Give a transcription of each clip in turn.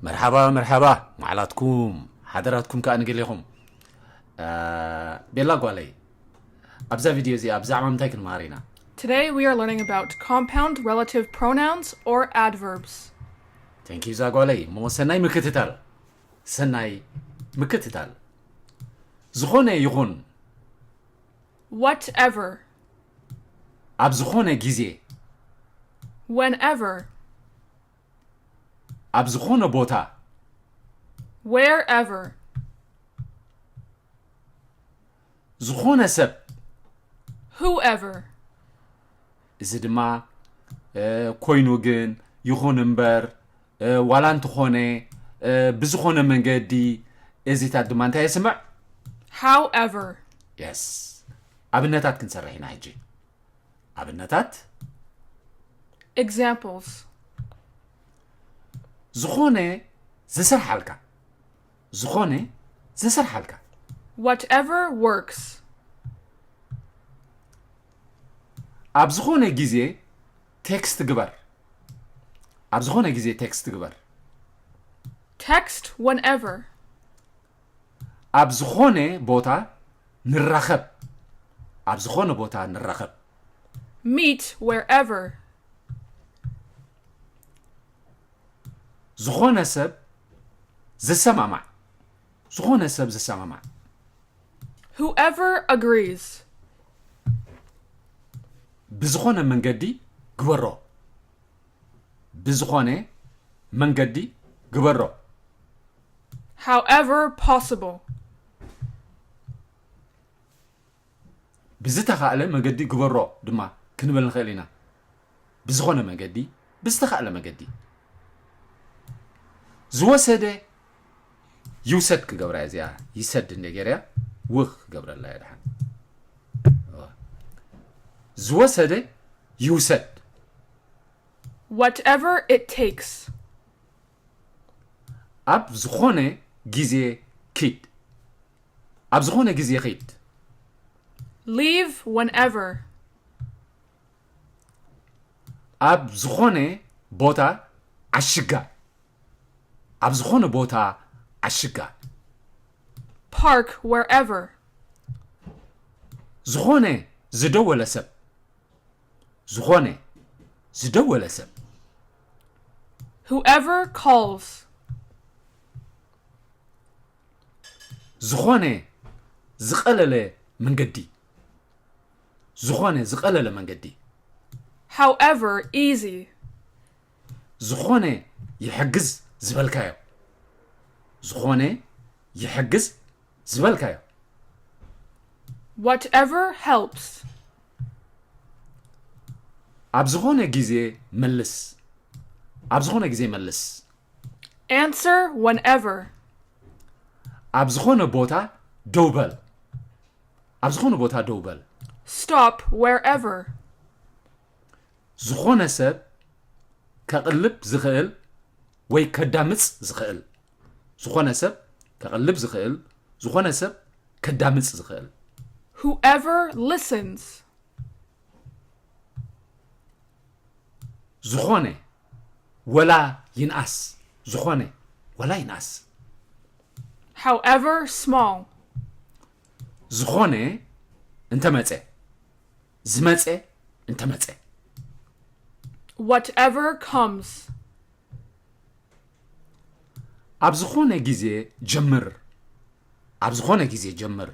መርሓባ መርሓባ፣ መዓላትኩም ሓደራትኩም ከኣ ንገሌኹም። እ፣ ቤላ ጓለይ፣ ኣብዛ ቪድዮ እዚኣ ብዛዕባ ምንታይ ክንመሃር ኢና? Today we are learning about compound relative pronouns or adverbs. Thank you ዛ ጓለይ። እሞ ሰናይ ምክትታል፣ ሰናይ ምክትታል። ዝኾነ ይኹን፣ Whatever, ኣብ ዝኾነ ግዜ፣ whenever, ኣብ ዝኾነ ቦታ፣ wherever, ዝኾነ ሰብ፣ whoever, እዚ ድማ እ፣ ኮይኑ ግን፣ ይኹን እምበር፣ እ፣ ዋላ እንተኾነ፣ እ፣ ብዝኾነ መንገዲ፣ እዚታት ድማ እንታይ የስምዕ? However, የስ። ኣብነታት ክንሰርሕ ኢና ሕጂ። ኣብነታት፣ examples, ዝኾነ ዝሰርሓልካ፣ ዝኾነ ዝሰርሓልካ። Whatever works. ኣብ ዝኾነ ግዜ ቴክስት ግበር። ኣብ ዝኾነ ግዜ ቴክስት ግበር። Text whenever. ኣብ ዝኾነ ቦታ ንራኸብ። ኣብ ዝኾነ ቦታ ንራኸብ። Meet wherever. ዝኾነ ሰብ ዝሰማማዕ። ዝኾነ ሰብ ዝሰማማዕ። Whoever agrees. ብዝኾነ መንገዲ ግበሮ። ብዝኾነ መንገዲ ግበሮ። However possible. ብዝተኻእለ መገዲ ግበሮ ድማ ክንብል ንኽእል ኢና። ብዝኾነ መገዲ፣ ብዝተኻእለ መገዲ። ዝወሰደ ይውሰድ ክገብራ እያ እዚኣ። ይሰድ እንደ ገይረያ፣ ውኽ ክገብረላ እያ ድሓን። ዝወሰደ ይውሰድ። Whatever it takes. ኣብ ዝኾነ ግዜ ኪድ። ኣብ ዝኾነ ግዜ ኺድ። Leave whenever. ኣብ ዝኾነ ቦታ ዓሽጋ። ኣብ ዝኾነ ቦታ ዓሽጋ። Park wherever. ዝኾነ ዝደወለ ሰብ። ዝኾነ ዝደወለ ሰብ። Whoever calls. ዝኾነ ዝቐለለ መንገዲ። ዝኾነ ዝቐለለ መንገዲ። However easy. ዝኾነ ይሕግዝ ዝበልካዮ። ዝኾነ ይሕግዝ ዝበልካዮ። Whatever helps. ኣብ ዝኾነ ግዜ መልስ። ኣብ ዝኾነ ግዜ መልስ። Answer whenever. ኣብ ዝኾነ ቦታ ደው በል። ኣብ ዝኾነ ቦታ ደው በል። Stop wherever. ዝኾነ ሰብ ከቕልብ ዝኽእል ወይ ከዳምጽ ዝኽእል። ዝኾነ ሰብ ከቕልብ ዝኽእል፣ ዝኾነ ሰብ ከዳምጽ ዝኽእል። Whoever listens. ዝኾነ ወላ ይንኣስ፣ ዝኾነ ወላ ይንኣስ። However small. ዝኾነ እንተመጸ፣ ዝመጸ እንተመጸ። Whatever comes. ኣብ ዝኾነ ግዜ ጀምር። ኣብ ዝኾነ ግዜ ጀምር።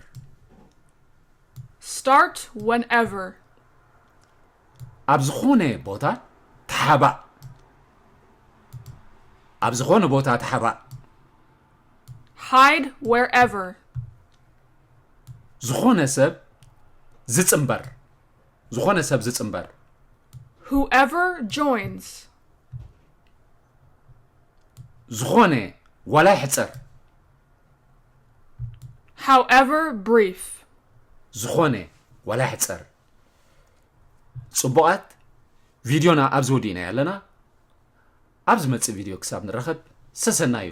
Start whenever. ኣብ ዝኾነ ቦታ ተሓባእ። ኣብ ዝኾነ ቦታ ተሓባእ። Hide wherever. ዝኾነ ሰብ ዝጽንበር። ዝኾነ ሰብ ዝጽንበር። Whoever joins. ዝኾነ ዋላ ይሕጸር። However brief. ዝኾነ ዋላ ይሕጸር። ጽቡቓት፣ ቪድዮና ኣብዚ ወዲእና ኣለና። ኣብ ዝመጽእ ቪድዮ ክሳብ ንራኸብ ሰሰናዩ።